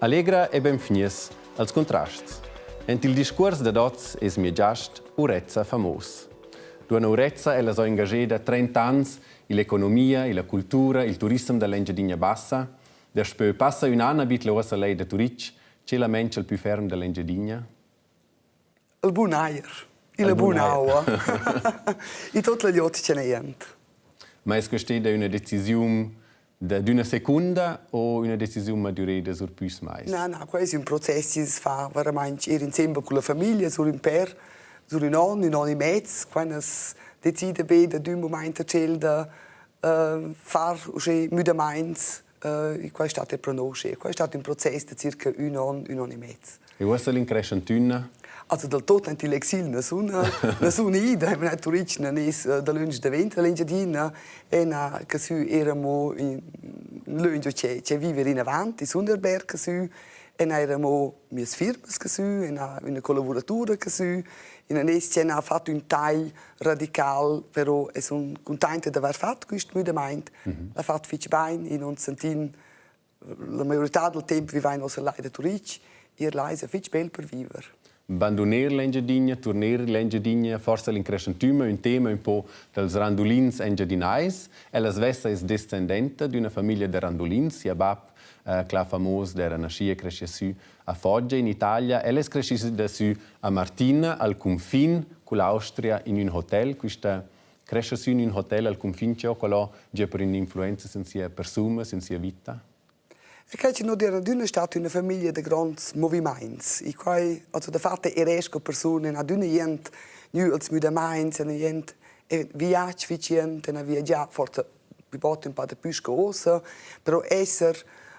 Allegra e benvgnies als Cuntrasts. Ent il discuors dad oz es mia giast Urezza Famos. Duonna Urezza ella s'ho engageda 30 ans ill'economia, illa cultura, il turissem da l'Engiadina Bassa. Daspö passa ün an abitla uossa lei da Turitg, che la mentscha il pü ferm da l'Engiadina? Il bun aer, illa buna aua. I tot la glieud che n'è jent. Ma es questa üna decisiun d'üna secunda o üna decisiun madüreda sur püs mais? Na, na, quai es ün process chi's fa veramaing ir insembel culla famiglia sur ün pêr, sur ün on, ün on e mez, quando as decida be dad ün mumaint a tschel da far uschè müdamaints. Quai è stat pro noi uschè. Quai è stat ün process da circa ün on, ün on e mez. E uossa l'increschantüna? Also dal tot ant il exil na sun na sun ida, ich bin a Turitg na nes dalönch davent da l'Engiadina e na casü eramo in lönch che che viver inavant in Sunderberg casü e na eramo mias firmas casü e na üna collavuratura casü in nes che ha fatto ün tagl radical, però e sun cuntainta d'aver fat quist müdamaint. L'ha fat fich bain in non sentin la maiorità del temp vivain nus al Lai da Turitg, ir là es fich bel per viver. Banduner l'Engiadina, turner l'Engiadina, forsa l'increschantüma, ün tema ün po dals randulins engiadinais. Ella svessa es descendenta d'üna famiglia da randulins. Sia bap, Cla Famos, d'eira naschì e creschì sü a Foggia in Italia. Ella es creschida sü a Martina, al cunfin cull'Austria, in ün hotel. Quista crescha sü in ün hotel al cunfin giò quella gia per ün'influenza sin sia persuna, sin sia vita? E quai chi nu d'eira adüna stat üna famiglia da gronds movimaints. E quai, also dafatta eir eu sco persuna n'ha adüna jent gnü als müdamaints, n'ha jent viagl fich jent, n'ha viagià forsa plü bod ün pa dapü sco uossa, però esser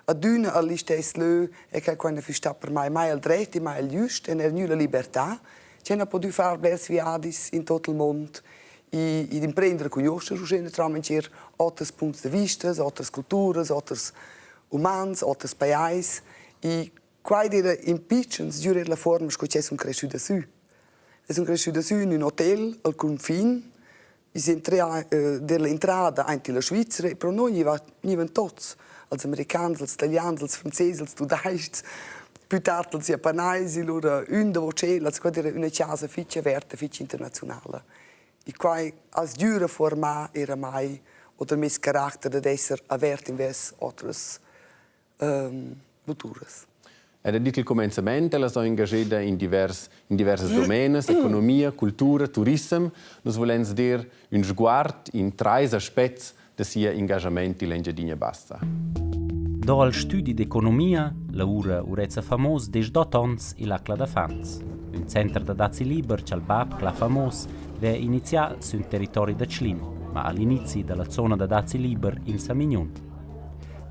adüna al listess lö e quai quai nu füss stat per mai mai al dret e mai al giüst e n'ha gnü la libertà. Ch'eu n'ha pudü far blers viadis in tuot il mond e ed imprender a cugnuoscher uschè naturalmaing eir oters punts da vista, otras culturas, oters umans, oters pajais e quai d'eira in pitschen sgür eir la fuorma sco ch'eu sun creschüda sü. Eu sun creschüda sü in ün hotel al cunfin I s'entra dell'entrada aint illa Svizra e pro noi gniva gnivan tuots, als americans, als talians, als frances, als tudais-chs, plü tard als japanais, lura ün davo tschel, als quai d'eira üna chasa fich averta, fich internaziunala. E quai as düra fuormà eir a mai oder meis caracter dad esser avert invers otras culturas. Ed ha dit il cumenzament, ella s'ha engascheda in divers in diversas domenas, economia, cultura, turissem. Nus vulains dir ün sguard in trais aspects da sia engaschament ill'Engiadina Bassa. Do al stüdi d'economia lavura Urezza Famos desch ons ill'Acla da Fans, ün center da dazi liber cha'l bap Cla Famos vea inizià sün territori da Tschlin, ma all'inizi da la zona da dazi liber in Samignun.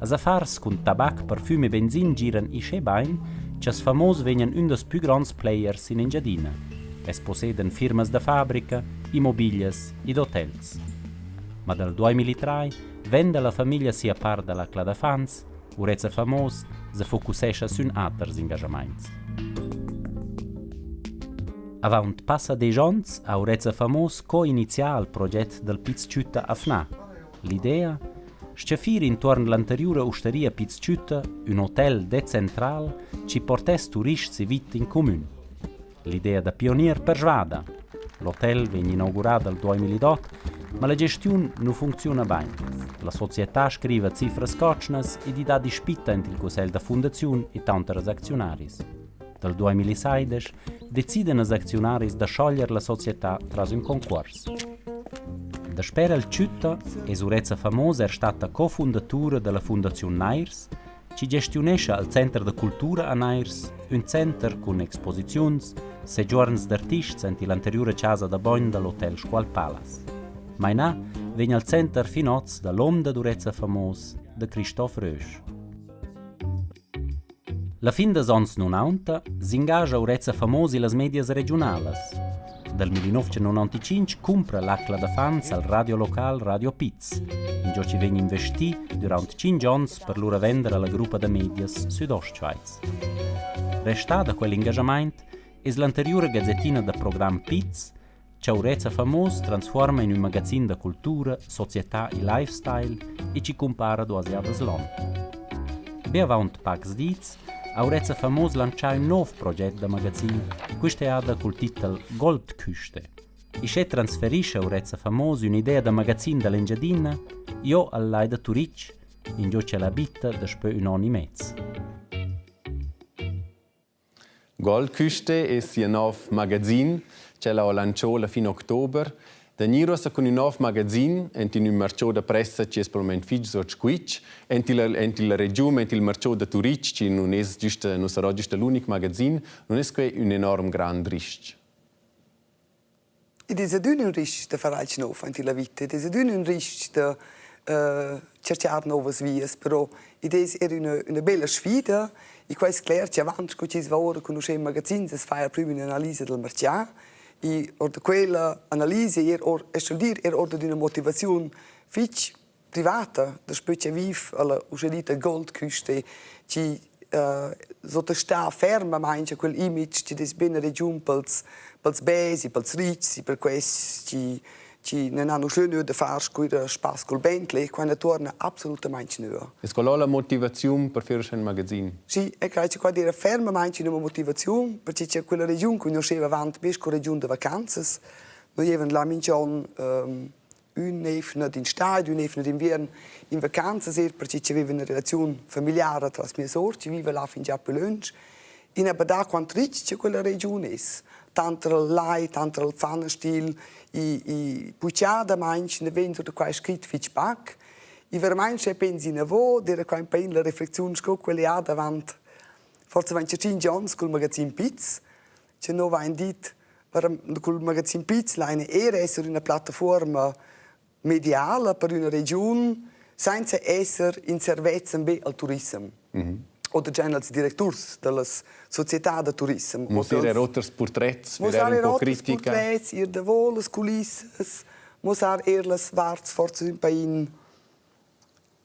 As affars cun tabac, parfüm e benzin giran uschè bain cha'ls famos vegnan ün dals pü gronds players in Engiadina. Els possedan firmas da fabrica, immobiglias ed hotels. Ma dal 2003 venda la famiglia sia part da l'acla da fans, Urezza Famos se focussescha sün aters engaschamaints. Avaunt passa desch ons ha Urezza Famos co-inizià il proget dal Piz Tschütta a Fnà. L'idea? Stgaffir intuorn l'anteriura usteria Piz Tschütta ün hotel decentral chi portess turists e vit in cumün. L'idea da pionier persvada. L'hotel vegn inaugurà dal 2008, ma la gestiun nu funcziuna bain. La società scriva cifras cotschnas ed i dà dispitta ent il cussegl da fundaziun e tanter als acziunaris. Dal 2016 decidan els acziunaris da schoglier la società tras ün concuors. Dasper el tschütta es Urezza Famos er statta cofundatura da la Fundaziun Nairs, chi gestiunescha al Center da cultura a Nairs, ün center cun exposiziuns, segiuorns d'artists ant l'anteriura chasa da bogn da l'hotel Scuol Palace. Mainà vegn al center fin oz da l'hom dad Urezza Famos, da Christoph Rösch. La fin dals onns nunaunta s'ingascha Urezza Famos illas medias regiunalas. Dal 1995 cumpra l'acla da fans al radio local Radio Piz, ingio chi vegn investì dürant tschinch ons per lura vender a la gruppa da medias Südostschweiz. Restà da quel ingaschamaint es l'anteriura gazettina da program Piz cha Urezza Famos transfuorma in ün magazin da cultura, società e lifestyle e chi cumpara duos jadas l'on. Be avaunt pacs dits ha Urezza Famos lantschà ün nouv proget da magazin, quista jada cul titel Goldküste. Uschè transferischa Urezza Famos ün'idea da magazin da l'Engiadina giò al Lai da Turitg, ingio ch'el abita daspö ün on e mez. Goldküste es sia nov magazin ch'ella ho lantschò la fin october. Da gnir uossa cun ün nov magazin ent in ün marchò da pressa chi es pel mumaint fich suot squitsch, ent illa ent illa regiun, ent il marchò da Turitg chi nun es güsta nu sarò güsta l'unic magazin, nun es que ün enorm grand ris-ch. Id es adüna ün ris-ch da far alch nouv aint illa vita. Id es adüna ün ris-ch da tscherchar nouvas vias, però id es eir üna üna bella sfida e quai es cler cha avant scu chi's va oura cun uschè magazins as faja prüm ün'analisa dal marchà e our da quella analisa eir our es scha'l dir eir our dad üna motivaziun fich privata daspö cha viv alla uschedita Goldküste chi sottastà fermamaing a quel image chi'd es be üna regiun pels pels bels e pels richs e per quests chi chi non han uschè gnü da far scu ir a spass cul Bentley, qua na tuorna absolutamaing nua. E sco la motivaziun per fer uschè ün magazin? Sì, e crei che qua d'eira fermamaing üna motivaziun, perche cha quella regiun cugnuoscheva avant be sco regiun da vacanzas. Noi evan là minch'on ün'eivna d'instà ed ün'eivna d'inviern in vacanzas eir perche chi aveva üna relaziun familiara tras mia sor chi viva là fingià plü lönch. I n'ha badà quant rich cha quella regiun es, tanter il lai, tanter il Pfannenstil, i i puchadamaing ne vegn sur da quai scrit fich pac. I veramaing sche pens inavo, d'eira qua ün pain la reflexiun sco quella ha davant forsa 25 ons cul magazin Piz, che no vain dit cul magazin Piz laina eir esser üna plattafuorma mediala per üna regiun sainza esser in servezzan be al turissem. Mm -hmm. Oder gian als directurs da las società da turissem. Mussar er oters purtrets, mussar er oters purtrets, ir davo las culissas, mussar er las varts forsa ün pain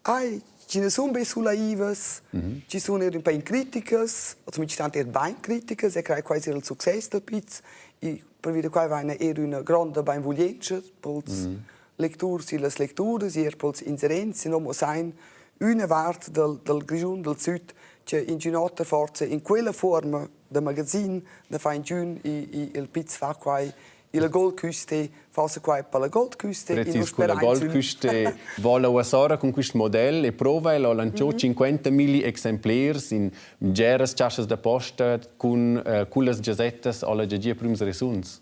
Ai, chi nu sun be sulaivas, chi sun eir ün pa in criticas, o zumindest eir bain criticas e craj quai sia il success dal piz. I pervi da quai vaina eir üna gronda bainvuglientscha pels lecturs e las lecturas, eir pels inserents, insomma sain üna vart dal dal Grischun dal süd cha inchün'otra forsa in quella fuorma da magazin na fa inchün i i il piz fa quai Illa Goldküste forsa quai per la Goldküste. Precis, con la Goldküste vola uossora con quist model e prova el ho lantschò 50.000 exemplers in bgeras chaschas da posta cun uh, cullas gazettas ho la gia prüms resuns.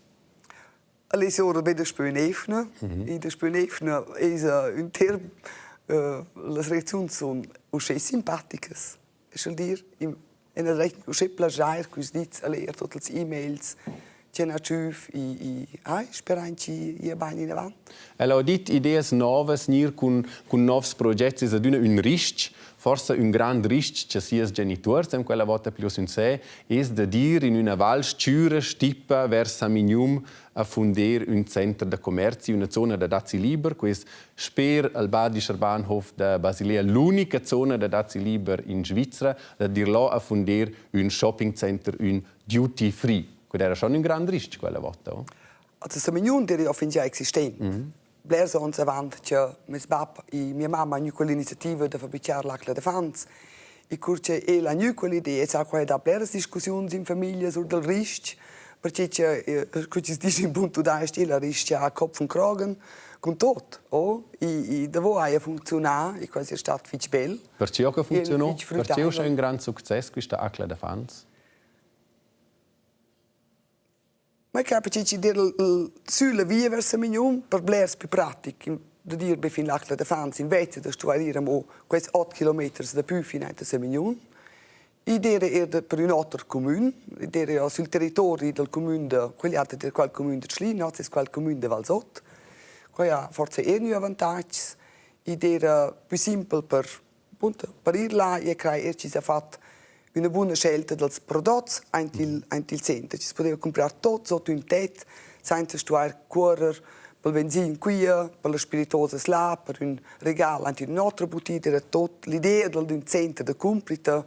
El es ora be daspö ün'eivna. Mm -hmm. Daspö ün'eivna es ün term uh, las reacziuns sun uschè simpaticas. Sch'el dir in ena recht uschè plaschair quist dits a leer tuot ils e-mails chi han tschüf i i ai sperain chi ia bain inavant. El ho dit ideas novas, gnir cun cun novs progets es adüna ün ris-ch, forsa ün grand ris-ch cha sias genituors in quella vota plü sün se, es da dir in üna val s-chüra, stippa vers Samignun a funder ün center da commerzi, üna zona da dazi liber. Quist sper al Badischer Bahnhof da Basilea l'unica zona da dazi liber in Svizra, da dir là a funder ün shopping center, ün duty free. Quel era schon ün grand risch quella volta. Oh? Also Samignun era fingià existent. Mm -hmm. Blers ons avant che meis bab e mia mamma han gnü quell'iniziativa da fabrichar l'acla da fans. E cur che el ha gnü quell'idea, es ha quai dà bleras discussiuns in famiglia sur dal ristg, perche che cu chi's disch in bun tudais-ch, el ha ris-chà Kopf und Kragen cun tot, oh? E, e davo haja funcziunà e quai è stat fich bel. Perche ho che funzionò? Perche è un grand success quista acla da fans? Ma perche chi dir sülla via vers Samignun per blers plü pratic da dir be fin l'acla da fans invece da stuvair ir amo quels ot kilometers dapü fin aint a Samignun. Id era eir per ün oter cumün, id era sül territori dal cumün da quegl ata dir qual cumün da Tschlin, hoz es qual cumün da Valsot. Quai ha forsa eir gnü avantags. Id era plü simpel per Appunto, per ir là e crai er chi s'ha fat üna buna scelta dals prodots aint il, aint il center. Chi's pudeva cumprar tot sot ün tet, sainza stuair cuorrer pel benzin quia, per las spiritosas là, per ün regal aint in ün'otra butida. Era tot l'idea dal d'ün center da cumprita.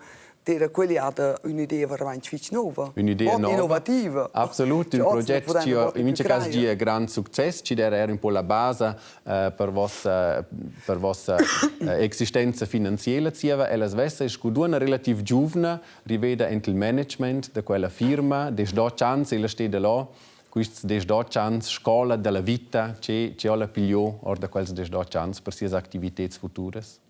Era quella ha un'idea veramente fitg nova. Un'idea nova. Innovativa. Absolut, un proget chi ho in mincha cas gia grand success, chi era er un po la basa per vossa per vossa existenza finanziela zieva. Ella svessa es scu duonna relativ giuvna, riveda ent il management da quella firma, desdotg ans ella steda là. Quists desdotg ans scola da la vita, che che ho la pigliò or da quels desdotg ans per sias activiteds futuras?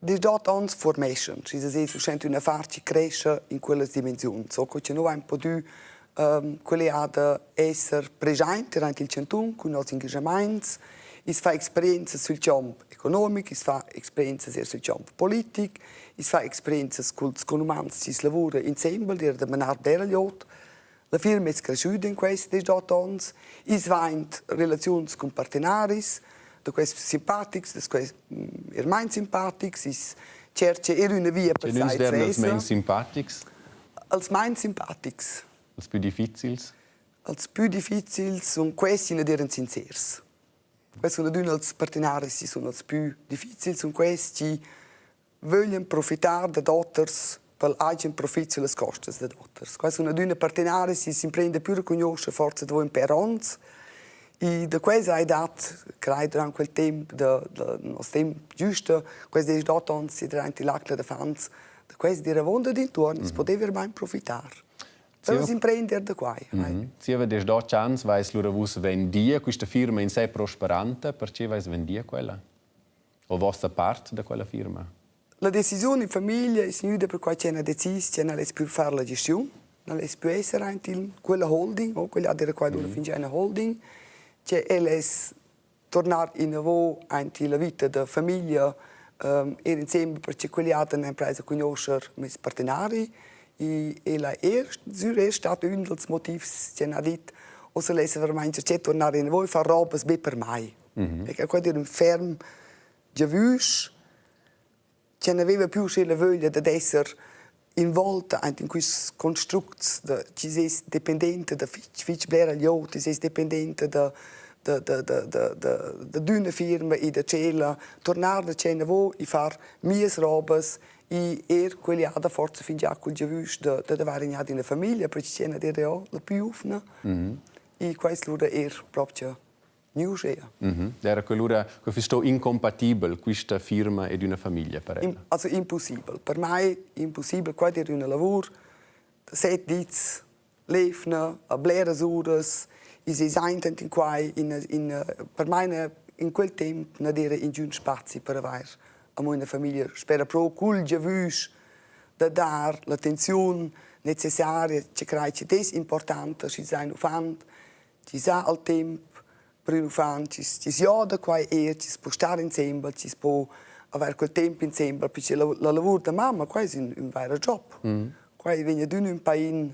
Desdot ans formeschan, schi s'es es uschè üna far chi crescha in quellas dimensiuns. So co cha no vain pudü quell'eada esser preschaint aint il chantun cun nos ingaschamaints. I's fa experienzas sül champ economic, i's fa experienzas eir sül champ politic, i's fa experienzas culs conumans chi's lavura insembel, eir da manar bler glieud. La firma es creschüda in questi 18 ons. I's vain relaziuns cun partenaris, da quels simpatics, da quels eir main simpatics. I's tschercha eir üna via per sai svessa. Els main simpatics? Els main simpatics. Els pü difficils? Els pü difficils sun questi chi non eran sincers. Quels sun adüna els partenaris chi sun els pü difficils, sun questi chi vöglian profitar dad oters pel agen profit süllas costas dad oters. Quai sun adüna partenaris chi s'imprenda pür a cugnuoscher forsa davo ün pêr ons. E da quels hai dat, crai durant quel temp da, da nos temp giusta, quels 18 ons durant l'acla da fans, da quels d'ir avonda d'intuorn, mm -hmm. podeva bain profitar. Però s'imprender da quai. Mm -hmm. Zieva 18 ans vais lura vus vendia quista firma in sé prosperanta, perche vais vendia quella? O vossa part da quella firma? La decisiun in famiglia es gnüda perquai ch'eu n'ha decis ch'eu na less plü far la gestiun, na less plü esser aint in quella holding, o quella ad era qua lura fingià üna holding, che el es tornar inavo aint illa vita da famiglia ir insembel perche quell'jada n'ha imprais a cugnuoscher meis partenari e el ha eir sür eir stat ün dals motivs ch'el ha dit: «Ussa lessa veramaing cercher turnar inavo e far robas be per mai.» E quai d'eira ün ferm giavüsch che n'aveva più uschè la vöglia dad esser involta aint in quists constructs da chi s'es dependenta da fich fich blera glieud, chi s'es dependenta da da da da da da d'üna firma e da tschella, turnar da tschè inavo e far mias robas e eir quella forsa fingià cul giavüsch da dad avair gnà üna famiglia, perche chi ena d'eira jo la pü giuvna. E quaist lura eir propcha Uschea. Era quell'ura que füss sto incompatibel quista firma ed üna famiglia per ella. Also impossibel. Per mai impossibel. Qua era üna lavur da set dits, l'eivna, a bleras uras, i si saintan in quai in, in, per mai in quel temp na d'era ingün spazi per avair amo üna famiglia. Spera pro cul giavüsch da dar l'attenziun necessaria che crai che es importante schi sai un uffant Chi sa al temp per ün uffant chi's chi's gioda quai eir, chi's po star insembel, chi's po avair quel temp insembel, perche la la lavur da mamma quai es ün ün vaira job. Quai vegn adüna ün pain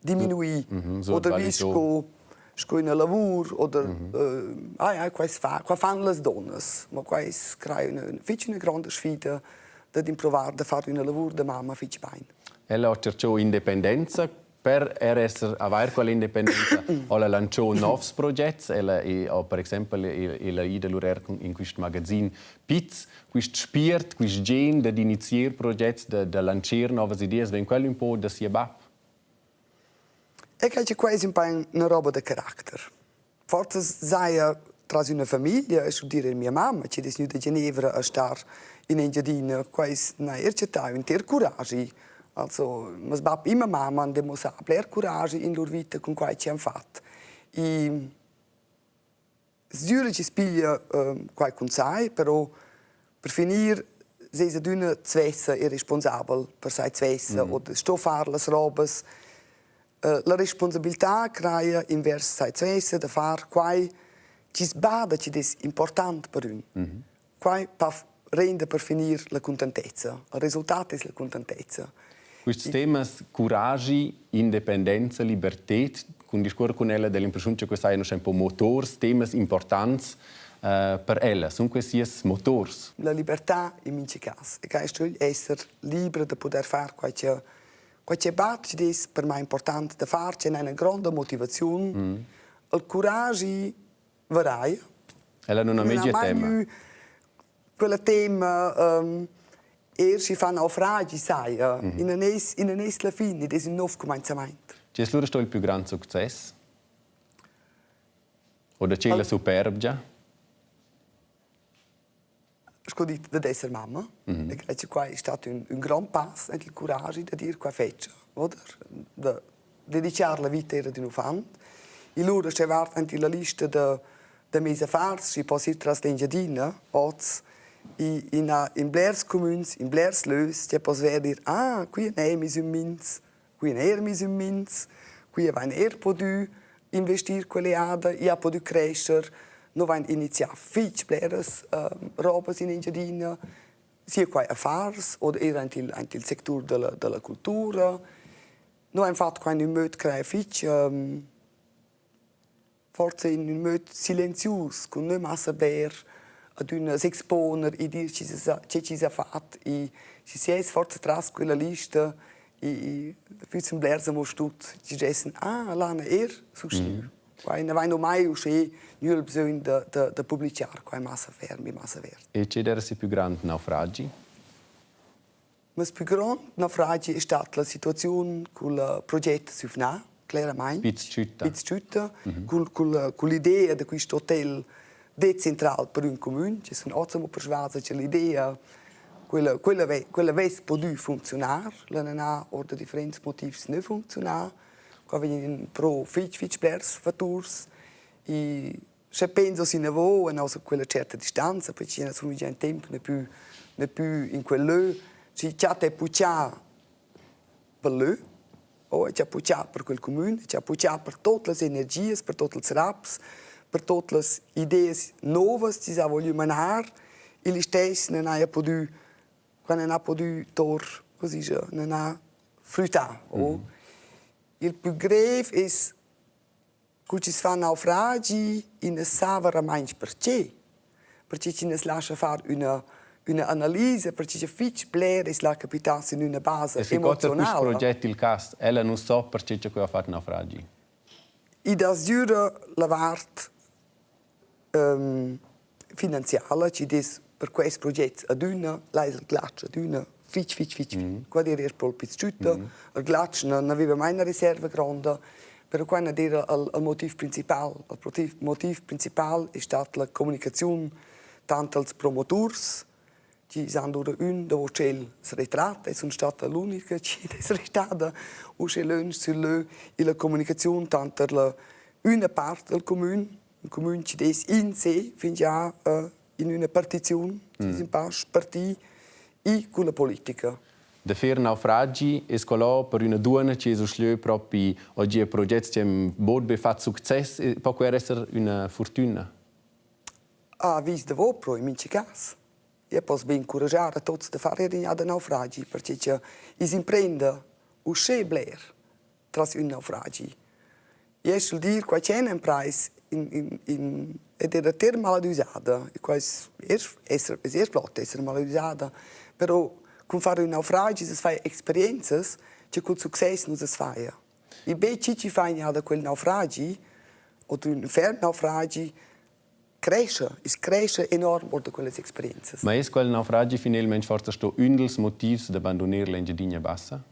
diminuì oder vis sco sco üna lavur oder ai ai quai s'fa, qua fan las dunnas, ma quai es crai üna fich üna gronda sfida dad improvar da far üna lavur da mamma fich bain. Ella ho tschercho independenza Per er esser avair quella independenza ho ella lantschò novs progets. Ella ho per exaimpel ella ida lura er in quist magazin Piz. Quist spiert, quist gen dad inizier progets, da, da lantscher novas ideas, vegn quel ün po da sia bap? E che quai es ün pa üna roba da caracter. Forsa saja tras üna famiglia, es dir eir mia mamma chi'd es gnüda a Genevra a star in Engiadina, quai es n'ha eir chattà ün ter curaschi. Also meis bap e ma mamma han demuossà bler curaschi in lur vita cun quai chi han fat. I sgüra chi's piglia quai cun sai, però per finir s'es adüna svessa e responsabel per sai svessa oder sto far las robas. La responsabilità craja invers sai svessa da far quai chi's bada chi'd es important per ün. Quai pa renda per finir la cuntantezza. Il resultat es la cuntantezza. Quists temas curagi, independenza, liberted, cun discuorrer cun ella dell'impreschiun che quest sajan uschè ün po motors, temas importants per ella. Sun questi sias motors? La libertà in mincha cas. E quai sto esser libra da pudair far quai che quai che bat chi'd es per mai important da far, che n'ha üna gronda motivaziun. Il curagi varai. Ella non ha Non ha mai mai tema. gnü quella tema eir schi fa naufragi, sai, in non es in non es la fin, id es ün nouv cumainzamaint. Chi es lura sto il plü grand success? O da che la superbgia? Sco dit dad esser mamma. Mm -hmm. E crei che quai è stat ün, ün grand pass ed il curagi da dir qua fetscha, oder? Da dedichar la vita era d'ün uffant. E lura sche vart ant illa lista da da meis affars, schi poss ir tras l'Engiadina hoz in a in blers cumüns, in blers lös, che poss ver dir: «Ah, qui n'he miss ün minz, qui n'he eir miss ün minz, qui vain eir pudü investir quell'eada, i ha pudü crescher». No vain inizià fich bleras robas in Engiadina, sia quai affars oder eir aint il aint il sectur da la da la cultura. No vain fat qua in ün möd crai fich forsa in ün möd silenzius, cun nö massa bler adüna s'exponer e dir chi s'ha che chi s'ha fat e schi si es forsa tras quella lista e e füssen blers amo stut chi dschessen: «Ah, là n'ha eir sustgnü». Quai na vain ormai uschè gnü il bsögn da da da publichar quai massa ferm e massa verd. E che d'eira si plü grand naufragi? Meis plü grond naufragi es stat la situaziun cul proget sü Vnà, cleramaing. Piz Tschütta. Piz Tschütta, cul cul cull'idea da quist hotel decentral per ün cumün, chi sun hoz amo persvasa cha l'idea quella quella quella vess pudü funcziunar, la nan ha our da differents motivs nö funcziunà. Qua vegnan pro fich fich blers fatturs e Sche penso inavo e also quella certa distanza, perché io sun già in temp ne pü ne pü in quel lö, schi chatta e puchà pel lö, o cha puchà per quel cumün, cha puchà per tuot las energias, per tuot ils raps, per tuot las ideas nouvas chi s'ha voglü manar, e listess non haja pudü, quando non ha pudü tor, così non ha früttà. O. Il plü grev es Cu chi's fa naufragi, i nu's sa vairamaing perche. Perche chi nu's lascha far üna üna analisa, perche cha fich bler es là capità sün üna basa E schi co quist emozionala. proget il cas? Ella nu so perche cha que ho fat naufragi. I dà sgüra la vart finanziala chi'd es per quels progets adüna, là es il glatsch adüna fich fich fich mm. Qua d'eira eir pro'l Piz Tschütta. Mm. Il glatsch non aveva mai 'na riserva gronda, però qua non d'eira il, il motiv principal. Il motiv, motiv principal è stat la comunicaziun tant als promoturs chi s'han lura ün davo tschel s'retrat e sun stata l'unica chi es restada uschè lönch sül lö illa comunicaziun tanter la üna part del cumün ün cumün chi'd es in se fingià in üna partiziun, mm. ün pa spartì e culla politica. Da fer naufragi es colò per üna duonna chi es uschlö propi oggi e progets chi han bod be fat success, po quer esser üna furtüna? Ah, vis davo pro in mincha cas. Io poss be incuragiar a tuots da far ir da naufragi, perche cha i's imprenda uschè bler tras ün naufragi. I es vul dir quai ch'en imprais in, in, in ed era ter maladüsada. E quai es esser es eir flot esser maladüsada. Però cun far ün naufragi as fai experienzas che cul success nu as faja. I be chi chi fa da quel naufragi oder ün ferm naufragi crescha, es crescha enorm or da quellas experienzas. Ma es quel naufragi finalmaing forsa sto ün dels motivs da banduner l'Engiadina Bassa?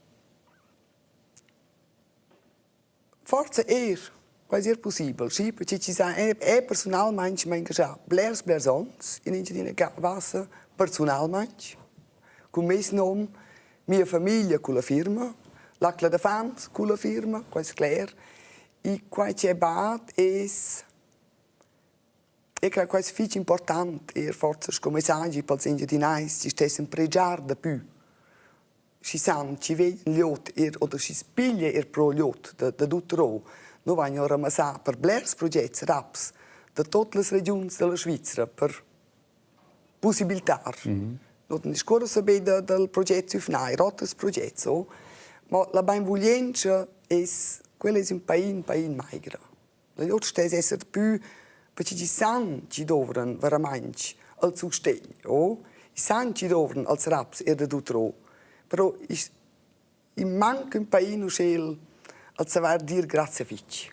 Forsa eir, quai es eir pussibel, schi, perche chi sa eu persunalmaing m'ha ingaschà blers, blers ons in Engiadina Bassa, persunalmaing, cun meis nom, mia famiglia culla firma, l'acla da fans culla firma, quai es cler. E quai chi è bad es Eu crei quai es fich important eir forsa sco messagi pels Engiadinais chi stessan pregiar dapü. Schi san chi vegn glieud eir oder schi's piglia eir pro glieud da da d'utrò. No vain ramassà per blers progets raps da tuot las regiuns da la Svizra per pussibiltar. No discuorra be da dal proget sü Fnà, eir oters progets o, ma la bainvuglientscha es quella es ün pain pain maigra. La glieud stess esser pü perche chi san chi dovran veramaing il sustegn, o i san chi dovran els raps eir dad utrò. Però i manca ün pain uschè il al savair dir grazia fich.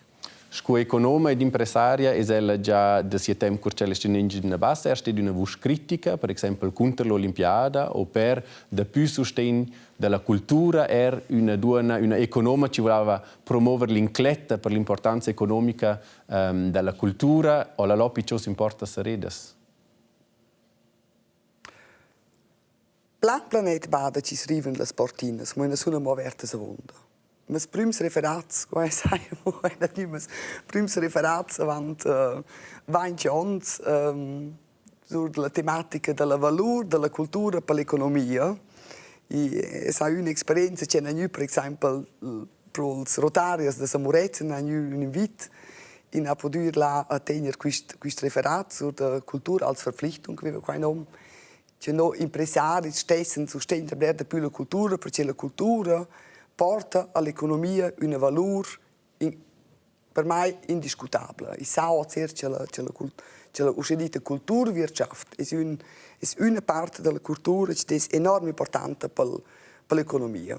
Sco economa ed impressaria es ella già da sia temp cur ch'ella es in Engiadina Bassa er stet üna vusch critica, per exaimpel cunter l'olimpiada o per dapü sustegn da la cultura er üna duonna, üna economa chi voleva promover l'incletta per l'importanza economica da la cultura o la lopi cho s'importa saredas. Plan planet bada chi srivan las portinas, mo ina sun amo avertas avunda. Mes prüms referats, quai sai amo adüna meis prüms referats avant vainch ons sur la tematica da la valur da la cultura per l'economia. I es eir ün'experienza chi han gnü per exaimpel pro'ls Rotariers da San Murezzan han gnü ün invit in ha pudü ir là a tegner quist quist referat sur da cultura als Verpflichtung, veva quai nom. Che no impressaris stessen sustegner bler dapü la cultura, perche la cultura porta a l'economia üna valur in, per mai indiscutabla. I sa ozer che la, che la, che la uschedita Kulturwirtschaft es, ün, es üna part da la cultura che es enorm importanta pel, per l'economia.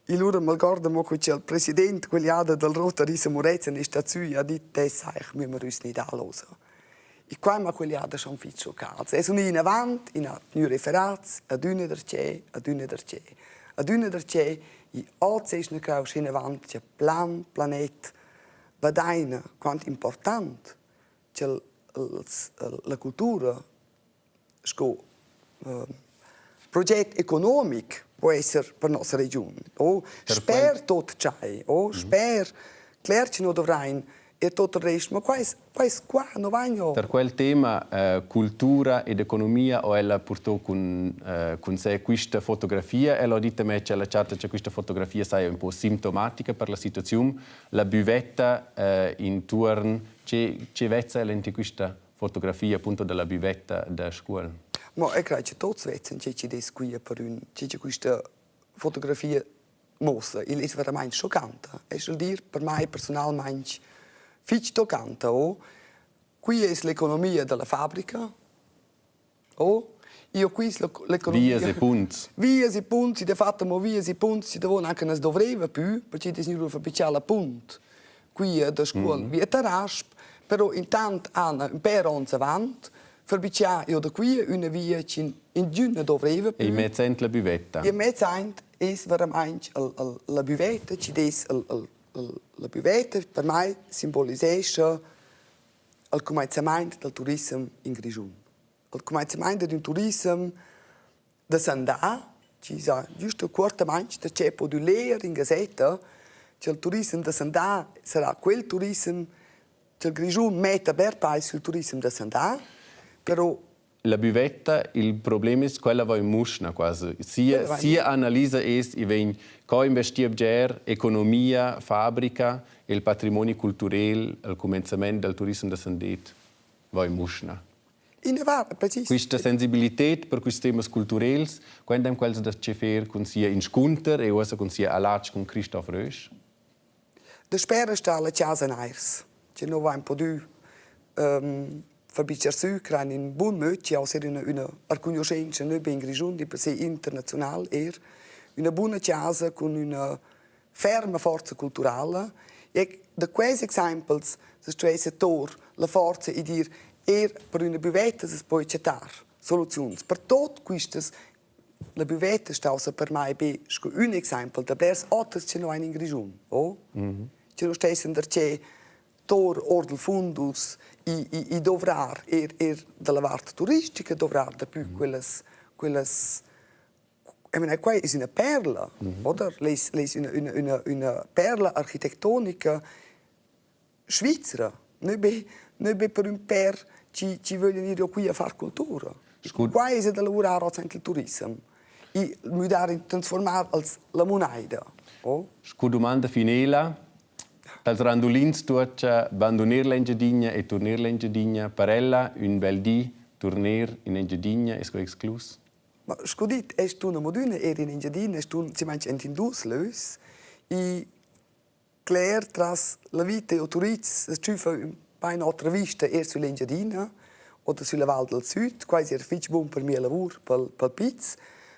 E lura m'algorda mo co cha'l president quell'jada dal Rotary Murezzan è stat sü e ha dit: «Te sai, müssen wir uns nicht anhören.» E qua m'ha quell'jada schon fich schoccats. E sun i inavant, in ha gnü referats, adüna darcheu, adüna darcheu, adüna darcheu. I hoz es gnü creschü inavant cha plan planet vadaina quant important cha'l la cultura sco proget economic po esser per nossa regiun. O sper tot tschai, o sper cler che no dovrain e tot il rest, ma quai es, quai es qua, no vain Per quel tema cultura ed economia ho ella purtò cun cun se quista fotografia. Ella ho dit a me ch'ella chatta cha quista fotografia saja ün po simptomatica per la situaziun. La büvetta intuorn, che che vezza ella in quista fotografia appunto dalla büvetta da Scuol. Ma eu crei che tuots vezzan che chi'd es quia per ün che che quista fotografia muossa. Il es veramaing schoccanta. Es vul dir per mai persunalmaing fich toccanta o qui es l'economia da la fabrica o io qui es l'economia Vias e punts. Vias e punts, dafatta mo vias e punts, si davo anche as dovreva pü, perché es gnü fabbrichà la punt qui da Scuol via Tarasp, però intant han ün pêr ons avant fabbrichà io da qui üna via chi ingün nu dovreva pü. E mez aint la büvetta. E mez aint es veramaing la büvetta chi'd es la büvetta per mai simbolisescha il cumainzamaint dal turissem in Grischun. Il cumainzamaint d'ün turissem da sandà, chi sa güsta cuortamaing da che pudü ler in gazetta, cha'l turissem da sandà sarà quel turissem cha'l Grischun metta bler pais sül turissem da sandà, però La büvetta, il problem es quella va in muschna quasi. Sia, sia analisa es, i vegn co investir bger, economia, fabrica e il patrimoni culturel al cumenzament dal turissem da Sandet va in muschna. In vart, precis. Quista sensibilited per quists temas culturels, quendem quels da che fer cun sia inscunter e uossa cun sia alatsch cun Christoph Rösch? Daspera sta la chasa Nairs, che no vain pudü far sü crain in bun möd, chi ho ser üna üna arcugnuschentscha nö be in Grischun, dimpersè internaziunal eir, üna buna chasa cun üna ferma forza culturala e da quels exaimpels as stuessa tour la forza e dir eir per üna büvetta as po chattar soluziuns. Per tuot quistas la büvetta staussa per mai be sco ün exaimpel da blers oters che no hain in Grischun, o? Che no stessan darcheu tour our dal fundus i, i, i dovrar eir, eir dalla vart turistica, dovrar dapü quellas, quellas Ich meine, quai es üna perla, oder? L'es l'es üna üna üna üna perla architectonica svizra, ne be ne be per ün pêr chi chi vöglian ir giò qui a far cultura. Quai es da lavurar hoz aint il turissem e müdar e transformar als la munaida. Oh. Scu dumanda finela, dals randulins tuocha banduner l'Engiadina e turner l'Engiadina, per ella ün bel di turner in Engiadina es que exclus? Ma sco dit, es tun amo adüna eir in Engiadina, es tun simmainch aint in duos lös. I cler tras la vita e autorits as tschüffa ün bain otra vista eir süll'Engiadina oder sülla Val dal Süd. Quai es eir fich bun per mia lavur pel pel piz.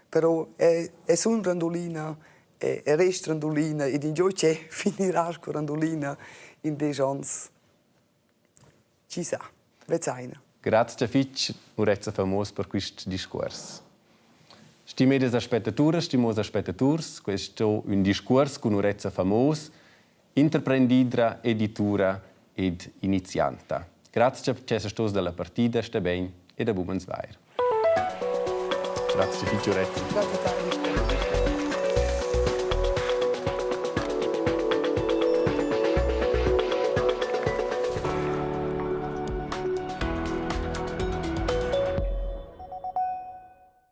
Però e sun randulina e, e rest randulina ed ingio che finirà sco randulina. in 10 ons. Chi sa, vezzaina. Grazie fich, Urezza Famos, per quist discuors. Stimedas aspettaturas, stimos aspettaturs, questo ün discuors cun Urezza Famos, interprendidra, editura ed inizianta. Grazie che stos dalla partida, sta ben ed a bun vair. Grazie fich, Urezza. Grazie a te.